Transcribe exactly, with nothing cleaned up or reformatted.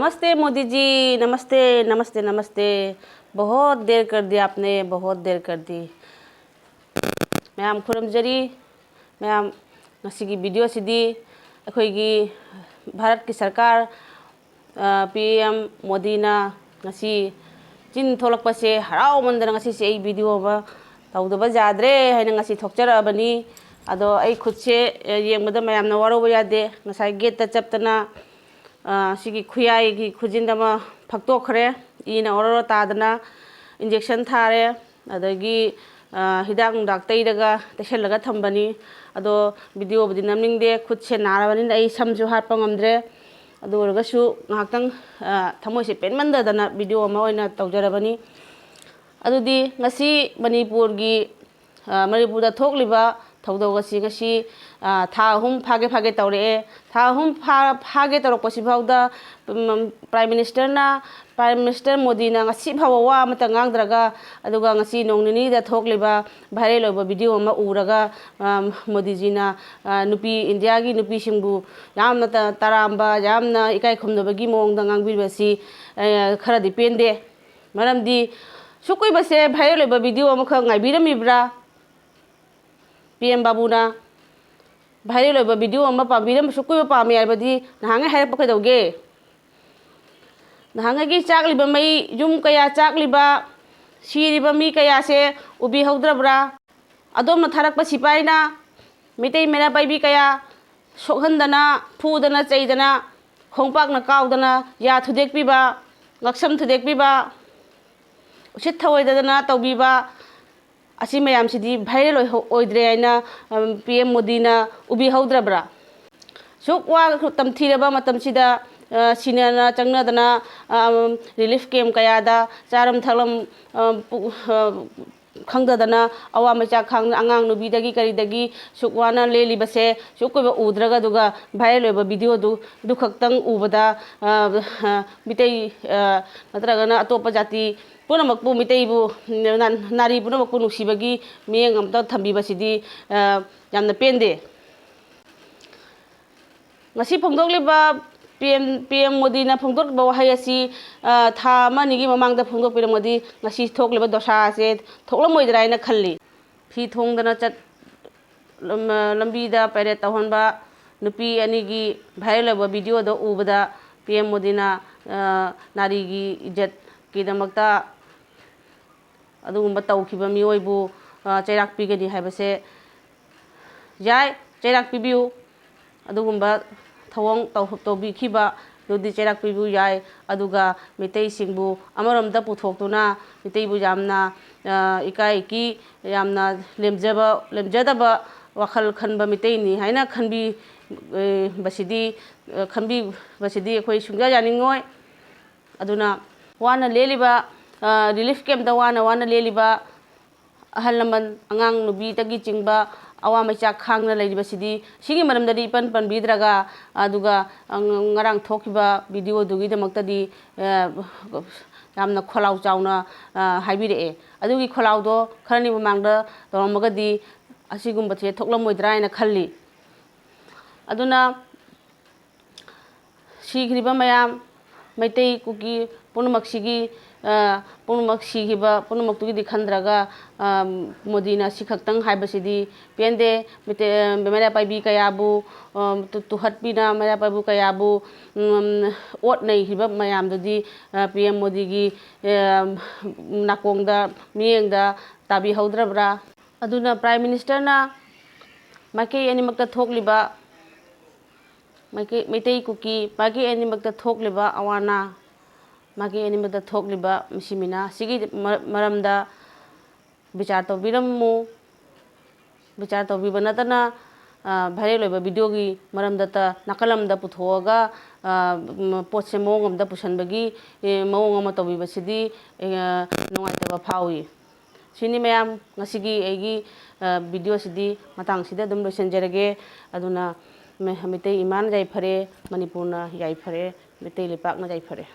नमस्ते मोदी जी, नमस्ते, नमस्ते, नमस्ते। बहुत देर कर दी आपने, बहुत देर कर दी। ꯃꯌꯥꯝ ꯈꯨꯔꯨꯝꯖꯔꯤ꯫ ꯃꯌꯥꯝ, ꯉꯁꯤꯒꯤ ꯚꯤꯗꯤꯑꯣꯁꯤꯗꯤ ꯑꯩꯈꯣꯏꯒꯤ ꯚꯥꯔꯠꯀꯤ ꯁꯔꯀꯥꯔ, ꯄꯤ ꯑꯦꯝ ꯃꯣꯗꯤꯅ ꯉꯁꯤ ꯆꯤꯟ ꯊꯣꯛꯂꯛꯄꯁꯦ, ꯍꯔꯥꯎꯃꯟꯗꯅ ꯉꯁꯤꯁꯦ ꯑꯩ ꯚꯤꯗꯤꯑꯣ ꯑꯃ ꯇꯧꯗꯕ ꯌꯥꯗ꯭ꯔꯦ ꯍꯥꯏꯅ ꯉꯁꯤ ꯊꯣꯛꯆꯔꯛꯑꯕꯅꯤ꯫ ꯑꯗꯣ ꯑꯩ ꯈꯨꯠꯁꯦ, ꯑ, ꯌꯦꯡꯕꯗ ꯃꯌꯥꯝꯅ ꯋꯥꯔꯧꯕ ꯌꯥꯗꯦ꯫ ꯉꯁꯥꯏ ꯒꯦꯠꯇ ꯆꯞꯇꯅ, ꯑ, ꯁꯤꯒꯤ ꯈꯨꯌꯥꯏꯒꯤ ꯈꯨꯖꯤꯟ ꯑꯃ ꯐꯛꯇꯣꯛꯈ꯭ꯔꯦ꯫ ꯏꯅ ꯑꯣꯔꯣ ꯑꯣꯔꯣ ꯇꯥꯗꯅ ꯏꯟꯖꯦꯛꯁꯟ ꯊꯥꯔꯦ꯫ ꯑꯗꯒꯤ, ꯑ, ꯍꯤꯗꯥꯛ ꯅꯨꯡꯗꯥꯛ ꯇꯩꯔꯒ ꯇꯩꯁꯜꯂꯒ ꯊꯝꯕꯅꯤ꯫ ꯑꯗꯣ ꯚꯤꯗꯤꯑꯣꯕꯨꯗꯤ ꯅꯝꯅꯤꯡꯗꯦ, ꯈꯨꯠꯁꯦ ꯅꯥꯔꯕꯅꯤꯅ ꯑꯩ ꯁꯝꯁꯨ ꯍꯥꯠꯄ ꯉꯝꯗ꯭ꯔꯦ꯫ ꯑꯗꯨ ꯑꯣꯏꯔꯒꯁꯨ ꯉꯥꯏꯍꯥꯛꯇꯪ, ꯑ, ꯊꯃꯣꯏꯁꯦ ꯄꯦꯟꯃꯟꯗꯗꯅ ꯚꯤꯗꯤꯑꯣ ꯑꯃ ꯑꯣꯏꯅ ꯇꯧꯖꯔꯕꯅꯤ꯫ ꯑꯗꯨꯗꯤ ꯉꯁꯤ ꯃꯅꯤꯄꯨꯔꯒꯤ, ꯑ, ꯃꯅꯤꯄꯨꯔꯗ ꯊꯣꯛꯂꯤꯕ ꯊꯧꯗꯣꯛ ꯑꯁꯤ ꯉꯁꯤ, ꯑ, ꯊꯥ ꯑꯍꯨꯝ ꯐꯥꯒꯦ ꯐꯥꯒꯦ ꯇꯧꯔꯛꯑꯦ꯫ ꯊꯥ ꯑꯍꯨꯝ ꯐꯥ-, ꯐꯥꯒꯦ ꯇꯧꯔꯛꯄꯁꯤꯐꯥꯎꯗ, ꯎꯝ, ꯄ꯭ꯔꯥꯏꯝ ꯃꯤꯅꯤꯁꯇꯔꯅ, ꯄ꯭ꯔꯥꯏꯝ ꯃꯤꯅꯤꯁꯇꯔ ꯃꯣꯗꯤꯅ ꯉꯁꯤ ꯐꯥꯎꯕ ꯋꯥ ꯑꯃꯇ ꯉꯥꯡꯗ꯭ꯔꯒ, ꯑꯗꯨꯒ ꯉꯁꯤ ꯅꯣꯡ ꯅꯤꯅꯤꯗ ꯊꯣꯛꯂꯤꯕ ꯚꯥꯏꯔꯦꯜ ꯑꯣꯏꯕ ꯚꯤꯗꯤꯑꯣ ꯑꯃ ꯎꯔꯒ, ꯑ, ꯃꯣꯗꯤꯖꯤꯅ, ꯑ, ꯅꯨꯄꯤ, ꯏꯟꯗꯤꯌꯥꯒꯤ ꯅꯨꯄꯤꯁꯤꯡꯕꯨ ꯌꯥꯝꯅ ꯇ-, ꯇꯔꯥꯝꯕ, ꯌꯥꯝꯅ ꯏꯀꯥꯏ ꯈꯨꯝꯅꯕꯒꯤ ꯃꯑꯣꯡꯗ ꯉꯥꯡꯕꯤꯕꯁꯤ, ꯑ, ꯈꯔꯗꯤ ꯄꯦꯟꯗꯦ꯫ ꯃꯔꯝꯗꯤ ꯁꯨꯛ ꯀꯨꯏꯕꯁꯦ ꯚꯥꯏꯔꯦꯜ ꯑꯣꯏꯕ ꯚꯤꯗꯤꯑꯣ ꯑꯃꯈꯛ ꯉꯥꯏꯕꯤꯔꯝꯃꯤꯕ꯭ꯔꯥ? ꯄꯤ ꯑꯦꯝ ꯕꯥꯕꯨꯅ ꯚꯥꯏꯔꯦꯜ ꯑꯣꯏꯕ ꯚꯤꯗꯤꯑꯣ ꯑꯃ ꯄꯥꯝꯕꯤꯔꯝꯕ, ꯁꯨꯛ ꯀꯨꯏꯕ ꯄꯥꯝꯃꯤ ꯍꯥꯏꯕꯗꯤ ꯅꯍꯥꯟꯉꯩ ꯍꯥꯏꯔꯛꯄ ꯀꯩꯗꯧꯒꯦ? ꯅꯍꯥꯟꯉꯩꯒꯤ ꯆꯥꯛꯂꯤꯕ ꯃꯩ, ꯌꯨꯝ ꯀꯌꯥ ꯆꯥꯛꯂꯤꯕ, ꯁꯤꯔꯤꯕ ꯃꯤ ꯀꯌꯥꯁꯦ ꯎꯕꯤꯍꯧꯗ꯭ꯔꯕ꯭ꯔꯥ? ꯑꯗꯣꯝꯅ ꯊꯥꯔꯛꯄ ꯁꯤꯐꯥꯏꯅ ꯃꯤꯇꯩ ꯃꯩꯔꯥ ꯄꯥꯏꯕꯤ ꯀꯌꯥ ꯁꯣꯛꯍꯟꯗꯅ, ꯐꯨꯗꯅ, ꯆꯩꯗꯅ, ꯈꯣꯡꯄꯥꯛꯅ ꯀꯥꯎꯗꯅ, ꯌꯥ ꯊꯨꯗꯦꯛꯄꯤꯕ, ꯉꯛꯁꯝ ꯊꯨꯗꯦꯛꯄꯤꯕ, ꯎꯁꯤꯠ ꯊꯑꯣꯏꯗꯗꯅ ꯇꯧꯕꯤꯕ, ꯑꯁꯤ ꯃꯌꯥꯝꯁꯤꯗꯤ ꯚꯥꯏꯔꯦꯜ ꯑꯣꯏꯍꯧ-, ꯑꯣꯏꯗ꯭ꯔꯦ ꯍꯥꯏꯅ, ꯎꯝ, ꯄꯤ ꯑꯦꯝ ꯃꯣꯗꯤꯅ ꯎꯕꯤꯍꯧꯗ꯭ꯔꯕ꯭ꯔꯥ? ꯁꯨꯛ ꯋꯥ ꯇꯝꯊꯤꯔꯕ ꯃꯇꯝꯁꯤꯗ, ꯑ, ꯁꯤꯅꯅ ꯆꯪꯅꯗꯅ, ꯑ, ꯔꯤꯂꯤꯐ ꯀꯦꯝ ꯀꯌꯥꯗ ꯆꯥꯔꯝ ꯊꯛꯂꯝ, ꯑ, ꯄꯨ-, ꯑ, ꯈꯪꯗꯗꯅ ꯑꯋꯥ ꯃꯩꯆꯥꯛ ꯈꯥꯡꯗꯅ ꯑꯉꯥꯡ ꯅꯨꯕꯤꯗꯒꯤ ꯀꯔꯤꯗꯒꯤ ꯁꯨꯛ ꯋꯥꯅ ꯂꯦꯜꯂꯤꯕꯁꯦ ꯁꯨꯛ ꯀꯨꯏꯕ ꯎꯗ꯭ꯔꯒ, ꯑꯗꯨꯒ ꯚꯥꯏꯔꯦꯜ ꯑꯣꯏꯕ ꯚꯤꯗꯤꯑꯣꯗꯨ, ꯑꯗꯨꯈꯛꯇꯪ ꯎꯕꯗ, ꯑ, ꯑ, ꯃꯤꯇꯩ, ꯑ, ꯅꯠꯇ꯭ꯔꯒꯅ ꯑꯇꯣꯞꯄ ꯖꯥꯇꯤ ꯄꯨꯝꯅꯃꯛꯄꯨ, ꯃꯤꯇꯩꯕꯨ, ꯅ-, ꯅꯥꯔꯤ ꯄꯨꯝꯅꯃꯛꯄꯨ ꯅꯨꯡꯁꯤꯕꯒꯤ ꯃꯤꯠꯌꯦꯡ ꯑꯃꯇ ꯊꯝꯕꯤꯕꯁꯤꯗꯤ, ꯑ, ꯌꯥꯝꯅ ꯄꯦꯟꯗꯦ꯫ ꯉꯁꯤ ꯐꯣꯡꯗꯣꯛꯂꯤꯕ ꯄꯤ ꯑꯦꯝ, ꯄꯤ ꯑꯦꯝ ꯃꯣꯗꯤꯅ ꯐꯣꯡꯗꯣꯔꯛꯂꯤꯕ ꯋꯥꯍꯩ ꯑꯁꯤ, ꯑ, ꯊꯥ ꯑꯃ ꯑꯅꯤꯒꯤ ꯃꯃꯥꯡꯗ ꯐꯣꯡꯗꯣꯛꯄꯤꯔꯝꯃꯗꯤ ꯉꯁꯤ ꯊꯣꯛꯂꯤꯕ ꯗꯣꯁꯥ ꯑꯁꯦ ꯊꯣꯛꯂꯝꯃꯣꯏꯗ꯭ꯔꯥ ꯍꯥꯏꯅ ꯈꯜꯂꯤ꯫ ꯐꯤ ꯊꯣꯡꯗꯅ ꯆꯠ-, ꯂꯝ-, ꯂꯝꯕꯤꯗ ꯄꯦꯔꯦꯗ ꯇꯧꯍꯟꯕ ꯅꯨꯄꯤ ꯑꯅꯤꯒꯤ viral ꯑꯣꯏꯕ video ꯗꯣ ꯎꯕꯗ ꯄꯤ ꯑꯦꯝ ꯃꯣꯗꯤꯅ, ꯑ, ꯅꯥꯔꯤꯒꯤ ꯏꯖꯠꯀꯤꯗꯃꯛꯇ ꯑꯗꯨꯒꯨꯝꯕ ꯇꯧꯈꯤꯕ ꯃꯤꯑꯣꯏꯕꯨ, ꯑ, ꯆꯩꯔꯥꯛ ꯄꯤꯒꯅꯤ ꯍꯥꯏꯕꯁꯦ ꯌꯥꯏ, ꯆꯩꯔꯥꯛ ꯄꯤꯕꯤꯌꯨ꯫ ꯑꯗꯨꯒꯨꯝꯕ ꯊꯧꯑꯣꯡ ꯇꯧ-, ꯇꯧꯕꯤꯈꯤꯕ ꯑꯗꯨꯗꯤ ꯆꯩꯔꯥꯛ ꯄꯤꯕꯤꯌꯨ ꯌꯥꯏ꯫ ꯑꯗꯨꯒ ꯃꯤꯇꯩꯁꯤꯡꯕꯨ ꯑꯃꯔꯣꯝꯗ ꯄꯨꯊꯣꯛꯇꯨꯅ ꯃꯤꯇꯩꯕꯨ ꯌꯥꯝꯅ, ꯑ, ꯏꯀꯥꯏ ꯏꯀꯤ, ꯌꯥꯝꯅ ꯂꯦꯝꯖꯕ, ꯂꯦꯝꯖꯗꯕ ꯋꯥꯈꯜ ꯈꯟꯕ ꯃꯤꯇꯩꯅꯤ ꯍꯥꯏꯅ ꯈꯟꯕꯤ-, ꯑ, ꯕꯁꯤꯗꯤ, ꯑ, ꯈꯟꯕꯤꯕꯁꯤꯗꯤ ꯑꯩꯈꯣꯏ ꯁꯨꯡꯌꯥ ꯌꯥꯅꯤꯡꯉꯣꯏ꯫ ꯑꯗꯨꯅ ꯋꯥꯅ ꯂꯦꯜꯂꯤꯕ, ꯑ, relief camp ꯇ ꯋꯥꯅ ꯋꯥꯅ ꯂꯦꯜꯂꯤꯕ ꯑꯍꯜ ꯂꯃꯟ, ꯑꯉꯥꯡ ꯅꯨꯕꯤꯗꯒꯤ ꯆꯤꯡꯕ ꯑꯋꯥ ꯃꯩꯆꯥꯛ ꯈꯥꯡꯅ ꯂꯩꯔꯤꯕꯁꯤꯗꯤ ꯁꯤꯒꯤ ꯃꯔꯝꯗꯗꯤ ꯏꯄꯟ ꯄꯟꯕꯤꯗ꯭ꯔꯒ, ꯑꯗꯨꯒ, ꯑ, ꯉꯔꯥꯡ ꯊꯣꯛꯈꯤꯕ video ꯗꯨꯒꯤꯗꯃꯛꯇꯗꯤ, ꯑ, ꯌꯥꯝꯅ ꯈꯣꯜꯂꯥꯎ ꯆꯥꯎꯅ, ꯑ, ꯍꯥꯏꯕꯤꯔꯛꯑꯦ꯫ ꯑꯗꯨꯒꯤ ꯈꯣꯜꯂꯥꯎꯗꯣ ꯈꯔꯅꯤ ꯃꯃꯥꯡꯗ ꯇꯧꯔꯝꯃꯒꯗꯤ ꯑꯁꯤꯒꯨꯝꯕꯁꯦ ꯊꯣꯛꯂꯝꯃꯣꯏꯗ꯭ꯔꯥ ꯍꯥꯏꯅ ꯈꯜꯂꯤ꯫ ꯑꯗꯨꯅ ꯁꯤꯈ꯭ꯔꯤꯕ ꯃꯌꯥꯝ, ꯃꯩꯇꯩ ꯀꯨꯀꯤ ꯄꯨꯝꯅꯃꯛꯁꯤꯒꯤ, ꯑ, ꯄꯨꯝꯅꯃꯛ ꯁꯤꯈꯤꯕ ꯄꯨꯝꯅꯃꯛꯇꯨꯒꯤꯗꯤ ꯈꯟꯗ꯭ꯔꯒ, ꯑ, ꯃꯣꯗꯤꯅ ꯁꯤ ꯈꯛꯇꯪ ꯍꯥꯏꯕꯁꯤꯗꯤ ꯄꯦꯟꯗꯦ꯫ ꯃꯩꯇꯩ, ꯑ, ꯃꯩꯔꯥ ꯄꯥꯏꯕꯤ ꯀꯌꯥꯕꯨ, ꯑ, ꯇꯨ-, ꯇꯨꯍꯠꯄꯤꯅ ꯃꯩꯔꯥ ꯄꯥꯏꯕꯤ ꯀꯌꯥꯕꯨ, ꯎꯝ, ꯑꯣꯠ ꯅꯩꯈꯤꯕ ꯃꯌꯥꯝꯗꯨꯗꯤ, ꯑ, ꯄꯤ ꯑꯦꯝ ꯃꯣꯗꯤꯒꯤ, ꯑ, ꯅꯥꯀꯣꯡꯗ, ꯃꯤꯠꯌꯦꯡꯗ ꯇꯥꯕꯤꯍꯧꯗ꯭ꯔꯕ꯭ꯔꯥ? ꯑꯗꯨꯅ Prime Minister ꯅ ꯃꯥꯏꯀꯩ ꯑꯅꯤꯃꯛꯇ ꯊꯣꯛꯂꯤꯕ ꯃꯥꯏꯀꯩ, ꯃꯩꯇꯩ ꯀꯨꯀꯤ ꯃꯥꯏꯀꯩ ꯑꯅꯤꯃꯛꯇ ꯊꯣꯛꯂꯤꯕ ꯑꯋꯥ ꯑꯅꯥ, ꯃꯥꯏꯀꯩ ꯑꯅꯤꯃꯛꯇ ꯊꯣꯛꯂꯤꯕ ꯃꯤꯁꯤ ꯃꯤꯅꯥ ꯑꯁꯤꯒꯤ ꯃ-, ꯃꯔꯝꯗ ꯕꯤꯆꯥꯔ ꯇꯧꯕꯤꯔꯝꯃꯨ꯫ ꯕꯤꯆꯥꯔ ꯇꯧꯕꯤꯕ ꯅꯠꯇꯅ, ꯑ, viral ꯑꯣꯏꯕ video ꯒꯤ ꯃꯔꯝꯗꯇ ꯅꯥꯀꯜ ꯑꯃꯗ ꯄꯨꯊꯣꯛꯑꯒ, ꯑ, ꯄꯣꯠꯁꯦ ꯃꯑꯣꯡ ꯑꯃꯗ ꯄꯨꯁꯟꯕꯒꯤ, ꯑꯦ, ꯃꯑꯣꯡ ꯑꯃ ꯇꯧꯕꯤꯕꯁꯤꯗꯤ, ꯑꯦ, ꯅꯨꯡꯉꯥꯏꯇꯕ ꯐꯥꯎꯏ꯫ ꯁꯤꯅꯤ ꯃꯌꯥꯝ, ꯉꯁꯤꯒꯤ ꯑꯩꯒꯤ, ꯑ, video ꯁꯤꯗꯤ ꯃꯇꯥꯡꯁꯤꯗ ꯑꯗꯨꯝ ꯂꯣꯏꯁꯤꯟꯖꯔꯒꯦ꯫ ꯑꯗꯨꯅ ꯃ-, ꯃꯩꯇꯩ ꯏꯃꯥꯅ ꯌꯥꯏꯐꯔꯦ, ꯃꯅꯤꯄꯨꯔꯅ ꯌꯥꯏꯐꯔꯦ, ꯃꯩꯇꯩ ꯂꯩꯄꯥꯛꯅ ꯌꯥꯏꯐꯔꯦ꯫